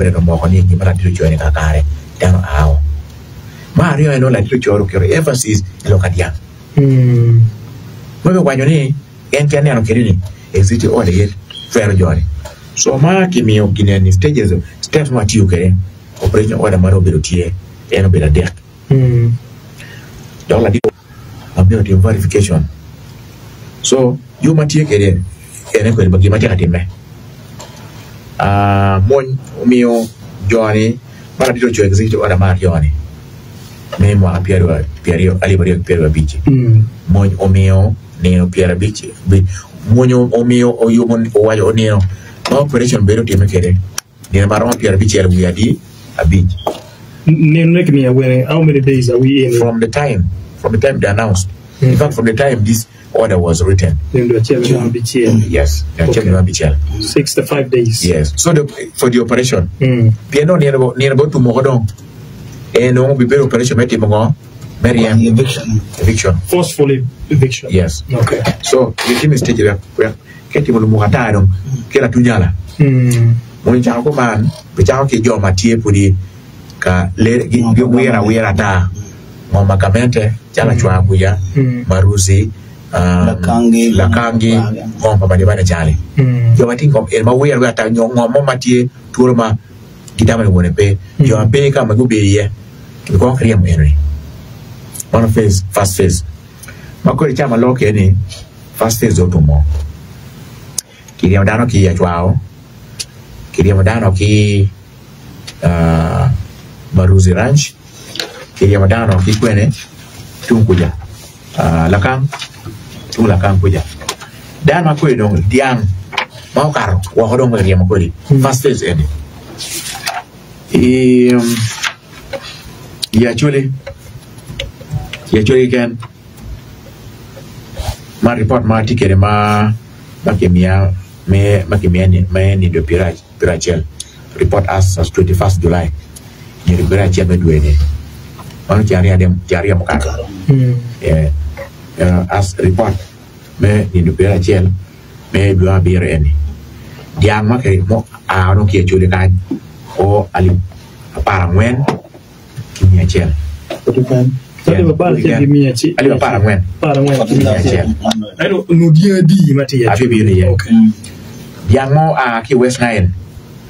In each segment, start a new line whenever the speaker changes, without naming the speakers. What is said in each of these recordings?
Cabinet omoko ni gin ma ladit ocoyo ni kakare dano ao. Ma aryo en nongo ladit ocoyo oketo emphasis i lok ka dyang. Ma bene owaco ni en pe aneno kede ni executive order aye twero jo-ni. So ma kimiyo gin eni stages steps ma watiyo kwede operation order ma dong obedo tye en obedo adek. Dok ladit ma myero otim verification. So yo ma tye kwede ene kwede gin ma tye ka timme. Ah, mony omiyo jo-ni ma ladit ocoyo executive order me aryo-ni me mwaka pyeraryo alip aryo ki pyerabicci mony omiyo nino pyerabic mony omiyo oyubo owaco onino ma operation bedo otimme kwede Nino ma romo pyerabicel wiye adi? Abic.
Ninone kimiyo awene? How many days are we in?
From the time, from the time they announced. In fact, from the time this order was written.
Nino acel me dwe abicel.
Yes, nino acel me dwe abicel.
65 days.
Yes. So the, for the operation. Pien dong nino, nino bene otum woko dong. En dong obibedo operation me timo ngo? Me ryem.
Eviction.
Eviction.
Forceful eviction.
Yes.
Okay.
So, gitimo i stage wek, wek Ka itimo lumuk ata dong kelo atunyala. Mony cako kuman bicako ki jo ma tye pudi ka giwiro awira ata ngo ma gamente calo acwar kuca, maruci, lakangi, ngom pa madibane cali. Jo ma tye i ngom eni ma wiro awira ata nyo ngom mo ma tye twolo ma gitamo ni wone pe, jo ma pe ka ma gubedo iye kibikong kiryemo eni. Mano phase, first phase. Ma kodi ca ma loko kwede ni first phase otumo, kiryemo dano ki i acwao, kiryemo dano ki Maruzi Ranch, kiryemo dano ki kwene tung kuca Lakang, tung Lakang kuca. Dano ma kodi dong dyang ma okato woko dong kiryemo kodi first phase eni. I Acholi, i Acholi keken ma ripot ma atye kwede ma kimiya me nindo pyeracel ripot as at 21 July nino pyeracel me dwe ni mano ceng aryo mukato as ripot me nindo pyeracel me dwe abiro eni dyang ma oa ki i Acholi kany o alip 14 ki miya acel. Alip 14 ki miya acel. Abibino iye. Dyang ma oa ki i West Nile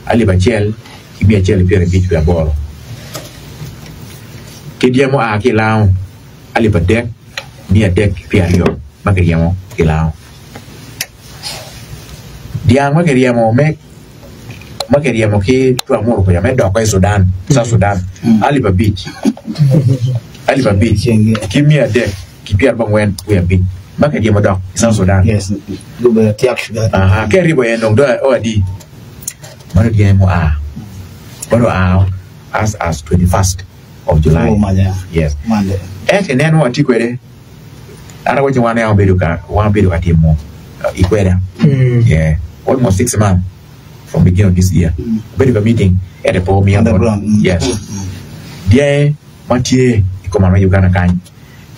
alip acel ki miya acel ki pyerabic wiye aboro, ki dyang ma oa ki i Lango alip adek miya adek ki pyeraryo ma kiryemo ki Lango. Dyang ma kiryemo me ma kiryemo ki Twamuru kuca me doko i Sudan, South Sudan, alip abic, alip abic ki miya adek ki pyerabongwen wiye abic ma kiryemo dok i South Sudan. Aha, ka iribo en dong dong o adi? Mano dyangi mua, mano oa as as 21st of July. Yes. Ento inen ma watye kwede An awaco ni wan aye wabedo ka wan wabedo ka timo i kweda yeah almost 6 months from beginning of this year wabedo ka meeting ento pe omiyo
On the
bot
ground, mm.
yes dyangi ma tye i kom me Uganda kany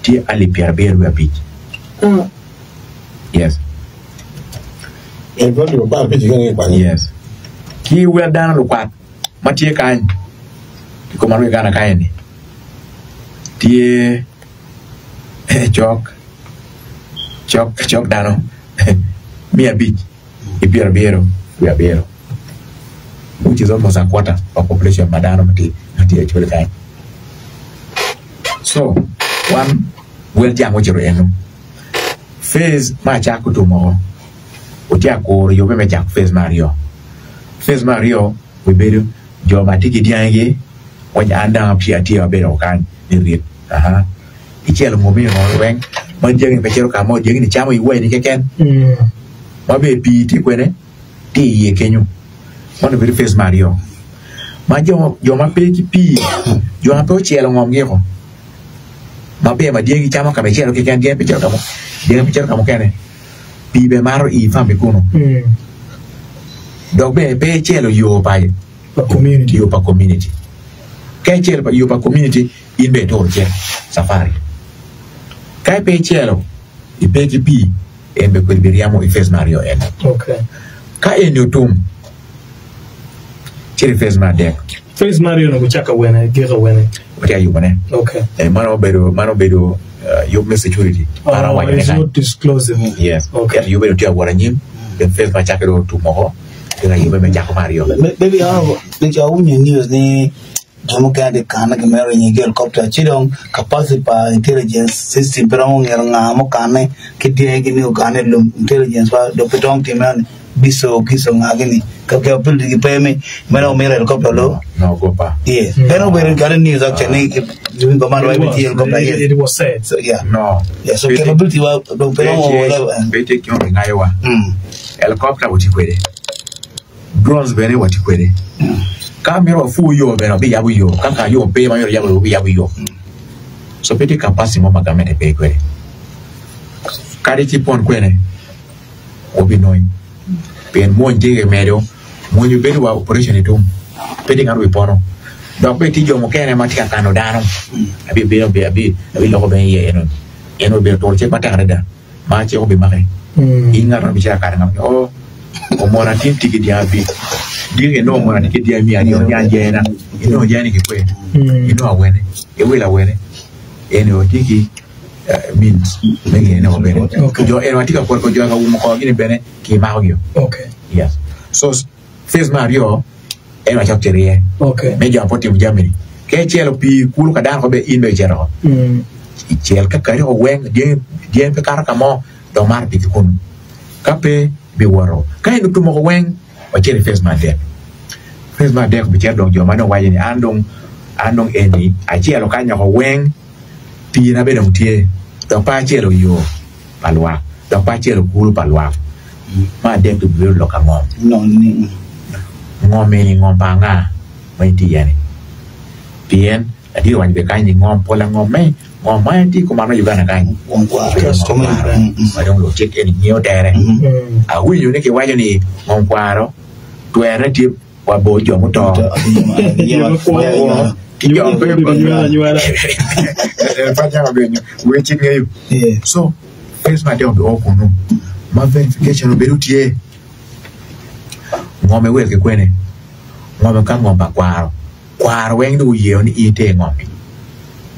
tye alip pyerabiro wiye abic yes
En pe alip apar abic keken aye kwanyo.
yes ki wel dano lukwat ma tye kany i kom me Uganda kany ni tye cok cok cok dano miya abic ki pyerabiro wiye abiro which is almost a quarter of population ma dano ma tye i Acholi kany. So wan wel jang ocito eno phase me acak otum woko watye ka kuro yubbe me cako phase me aryo. Phase me aryo obedo jo ma tye ki dyangigi waco an dong atye abedo kany nirit. Aha. Icelo ngo me ot weng ma jami pe cito ka mo, jami ni camo i wayini keken. Ma bene pii tye kwene tye iye kenyo. Man obedo phase me aryo. Ma jo jo ma pe ki pii, jo ma pe ocelo ngom giko maber ma dyangi camo ka ma icelo keken, dyangi pe cito ka mo, dyangi pe cito ka mukene. Pii bene mato i farm-mi kunu. Dok bene pe icelo yo pa yo pa community. Ka icelo yo pa community in bene ituro cik safari. Ka pe icelo ipe ki pii en bene kwedi biryemo i phase me aryo eni. Ka eni otum ci. Cito i phase me adek.
Phase me aryone gucako awene giko awene?
Watye ka yubone.
Okay.
Eh, mano obedo mano obedo uh, yub me security. Mano
Oh,
awaco ne
it's
kany.
not disclosable.
Yes.
Okay.
Ento yubbe dong tye ka wot anyim. Then phase ma cakke dong otum woko. Tye ka yubbe me cako me aryo.
Maybe awinyo news ni Jo mukene tye ka kanne gimito ringo ki helicopter ci dong capacity pa intelligence system pe romo ngiro nga mukanne ki dyangi ni okanne i lum intelligence pa dong pe twero time ni biso kiso nga gini ka capability gi pe mi meno omito helicopter lo
No go pa.
yes en obedo kadi news actually ni command wa tye helicopter yes
It was said.
so yeah
No.
yeah so capability wa dong pe romo
Pe tye ki ongayo wa.
Mm.
Helicopter watye kwede. Drones bene watye kwede. Ka myero wapur yo bene wabiyabo yo, ka kare yo pe ma myero wayabo yo wabiyabo yo. So pe tye capacity mo ma gamente pe kwede. Kadi ci pon kwene wabinony pien mony tye ki medo, mony obedo wa operation i tum pe tye ngat obipono. Dok bene tye jo mukene ma tye ka kano dano abibino abiloko bene iye eno en obedo turo cik matek adada. Ma cik obimaki, in ngat ma bicito akare ngat ni, O, omona tin tye ki dyang abic, diki inongo omona tye ki dyang miya aryo, niang jayina, inongo jayini ki kwe, inongo awene, iwilo awene, eni watye ki means me ngene woko bene. Jo eni watye ka pwod jo ka umo korgi-ni bene kimakogi. Yes. So, phase me aryo, en wacok ci rye me jo ma pe otimo jami-ni. Ka icelo pii kulu ka dano oko bene in bene icito oko. Icel ka kadi oko weng dyangi pe kato ka mo dong mato pii ki kunu. Ka pe biwoto. Ka en otum oko weng wacito i phase me adek. Phase me adek obicito dong jo ma dong waco ni an dong an dong eni acelo kany oko weng piina bene dong tye dok pe acelo yo. pa lwak, dok pe acelo kulu pa lwak. Me adek obibedo lok ka ngom. Ngom eni ngom pa anga ma in tye iye-ni? Pien ladit owaco bene kany ni ngom pol angom me ngom ma en tye i kom man me Uganda kany obedo ngom kwaro ma dong lucik eni ngiyo tere. Awinyo ni kiwaco ni ngom kwaro twerone tye wa bot jo muto ki jo ma pe wecci ngeyo. So phase me adek obio kunu ma verification obedo tye ngom iwil ki kwene ngom ka ngom pa kwaro kwaro weng dong oyeo ni in iter ngom-mi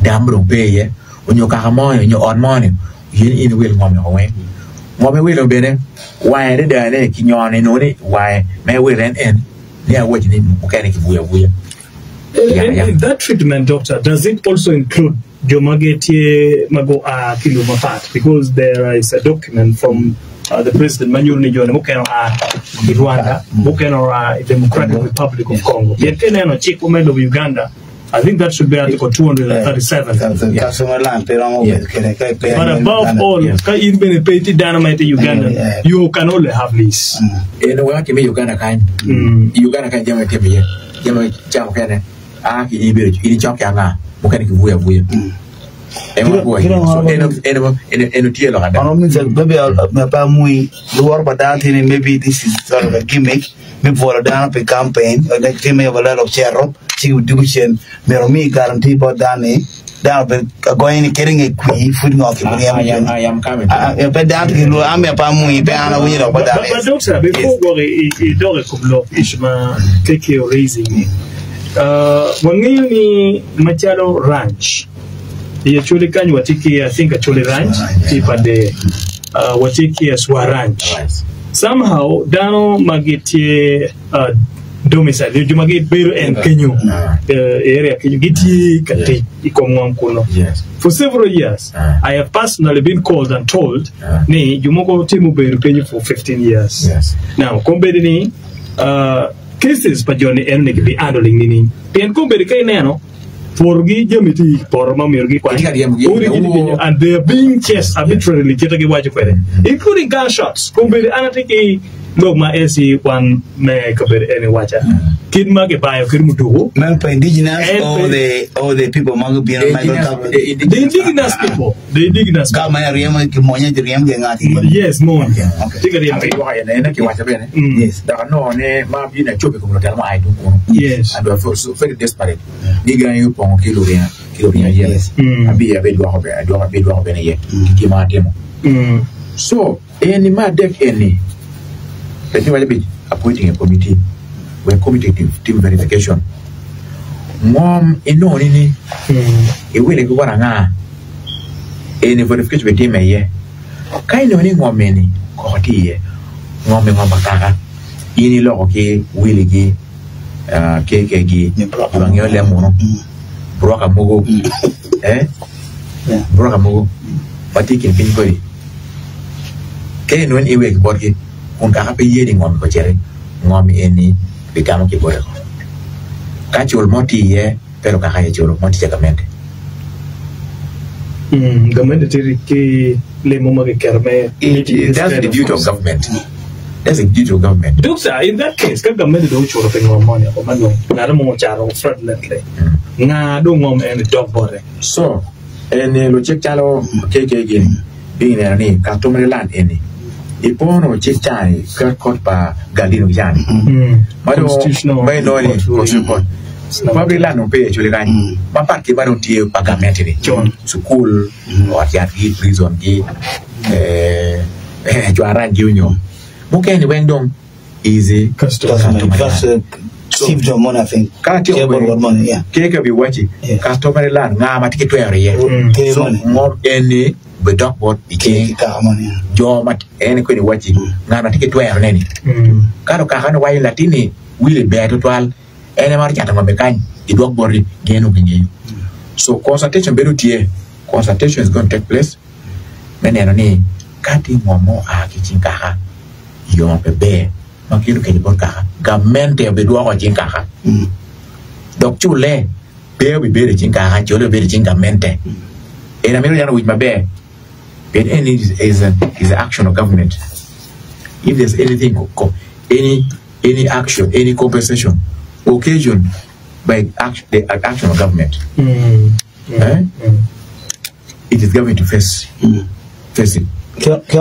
dam dong pe iye onyo kaka mo-ni onyo ot mo-ni oye ni in iwil ngom-mi woko weng ngom iwilo bene wange adada ne ki nyono inongo ni wange ma iwilo en en ni awaci ni mukene ki buyo abuya
In that treatment doctor does it also include jo ma gitye ma gua ki lobo mapat because there is a document from the president ma nyuto ni joni mukene oa i Rwanda mukene oa i Democratic Republic of Congo pien ka ineno cik me lobo Uganda I think that should be article 237 but above all ka in bene pe itye dano ma itye Ugandan you can only have lease.
Eno wek atime i Uganda kany. I Uganda kany jami atimo iye jami ca mukene a ki in ibedo in icok ki anga mukene kibuyo abuya. En wabuyo iye. So eno eno eno eno tye lok ada.
Ono means that maybe pe amui luworo pa dano tye ni maybe this is sort of a gimmick me bwolo dano pi campaign like tye me walalo ocito ci odwogo cen myero omi guarantee bot dano ni dano obed agonya ni kadi nge kwir pud ngo ki ryemo
I am, I am coming to that.
pe dano tye ki lworo an myero pe amui pe an awinyo lok pa dano
But, but doctor, before gwok idok i kom lok issue ma KK o raising ni, uh, wangeyo ni macalo ranch i Acholi kany watye ki I think Acholi ranch tye pa Dee, uh, watye ki Aswa ranch. Somehow dano ma gitye uh, domicile nyo jo ma gibedo en kenyo uh, area kenyo gitye ka tic i kom ngom kuno.
Yes.
For several years,
Ah.
I have personally been called and told
Ah.
ni jo mogo tye mubedo kenyo for 15 years.
Yes.
Now, kombeddi ni uh, cases pa jo ni eno ni gibi handling nining? Pien kombeddi ka ineno pworogi jami tye i poto ma myero gikwany,
Gitye ka ryemogi.
odi gitye kenyo and they are being chased arbitrarily kite giwaco kwede including gunshots. Kombeddi an atye ki lok ma AC wan me kabedo eni waca kit ma kibayo kede muduku
Meno pa indigenous
En
or
pe-
the or the people ma gubino
The
ma
indigenous,
gikabo
the
the
indigenous.
indigenous people the indigenous
ka ma ryemo ki monya ji ryemo ki ngati
yes mon
Okay.
tye ka ryemo
Abiwoko aye nene kiwaco bene.
Yes.
Dok anongo ni ma bino acobo i kom lutela ma a i tung kunu.
Yes.
And we are so very desperate. Ni gangi opongo ki luringa, ki luringa yel.
Yes.
Abi abidwoko bene, adwoko abidwoko bene iye ki gin ma atimo. So, eni me adek eni, latin waco abic appointing a committee. Wek komiti otim verification. Ngom inongo ni iwile ki bot anga? Eni verification bitime iye. Ka inongo ni ngom eni koko tye iye, ngom-mi ngom pa kaka, in iloko ki wiligi, KKgi, jo ma ngiyo lem munu, broka mogo, eh, broka mogo ma tye i kin piny kodi. Ka inongo ni iweko ki botgi kun kaka pe ye ni ngom-mi ociti, ngom eni bigamo ki bote ko. Ka cul mo tye iye, pe lukaka aye culo, mo tye ca gamente.
Gamente tye ki lim mo ma kiketo me meeting this
That's
kind
the
of
duty of
cost.
government. That's the duty of government.
Duksa, in that case, ka gamente dong oculo pi ngom moni oko ma dong ngat mo ocato fraudulently, nga dong ngom eni dok bote?
So, eni lucik calo KK gini bineno ni customary land eni ipono cik cani ket kot pa Galdino ki cani ma dong
Constitutional
ma inongo ni
court ruling.
constitutional court public land dong pe iye cwali kany mapat ki ma dong tye pa gamente ni
Con.
cukul ot yat gi prison gi cwarac gi onyo mukene ni weng dong easy
Customary
customary land. Ka atyeko kwede, KK obiwacci, Customary land, nga ma tye ki twero iye? So, ngom eni obidok bot i cing jo ma en kwede wacci, ngat ma tye ki twerone ni. Ka lukakane waco ni latinni wili ber tutwal, en aye maro cato ngome kany, gidwok boti, gin onongo gingeyo. So, consultation bedo tye, consultation is going to take place me neno ni ka tye ngom mo oa ki i cing kaka i yo ma pe ber, ma kelo kec bot kaka, gamente obidwoko i cing kaka, dok culle pe obibedo i cing kaka, culle obibedo i cing gamente. Eni amito dano owic maber, pien eni is the action of government. If there's anything, any, any action, any compensation occasioned by the action of government, eh, it is government to face, face it.